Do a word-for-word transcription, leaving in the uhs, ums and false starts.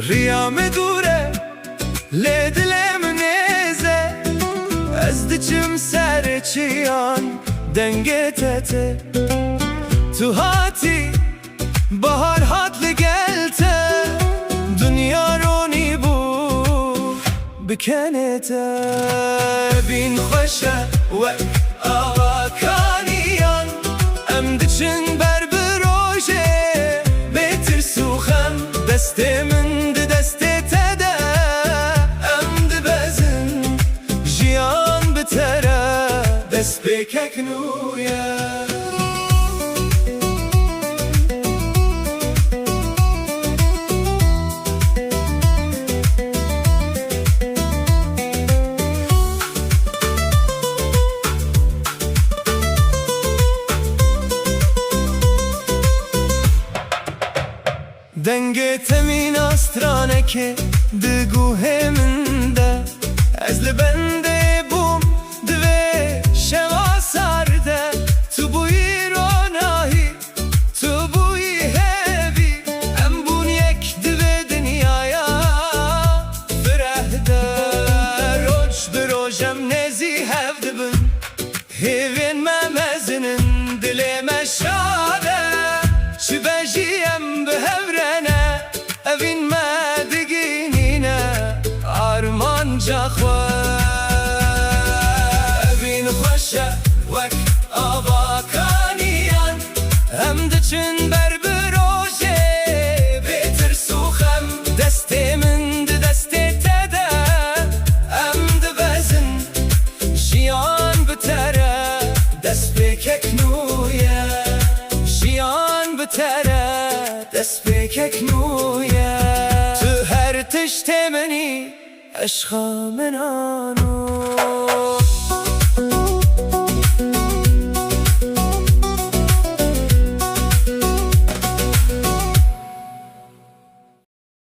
Riya min dûr e, lê dilê min nêz e. Ez diçim serê çiyan, dengê te tê. Tu hatî, bahar hat li gel te. Dinya ronî bû, bi kenê te. Evîn xweş e wek ava kaniyan. Em diçin ber bi rojê, bê tirs û xem. Destê min di destê te de, em dibezin. Jiyan bi te re, destpêkek nû ye. Dengê te mîna stranekê di guhê min de. Ez li bendê bûm di vê şeva sar de. Tu bûyî ronahî, tu bûyî hêvî. Em bûn yek di vê dinyaya fireh de. Roj bi roj em nêzî hev dibin. Hêvên me mezin in, dilê me şad e. Çi be jî em bi hev re ne. Evîn me digihîne armanca xwe. Evîn xweş e wek ava kaniyan. Em diçin ber bi rojê, bê tirs û xem. Destê min di destê te de, em dibezin. Jiyan bi te re, destpêkek nû ye. Jiyan bi te re, destpêkek nû ye. Tu her tiştê min î, eşqa min a nû.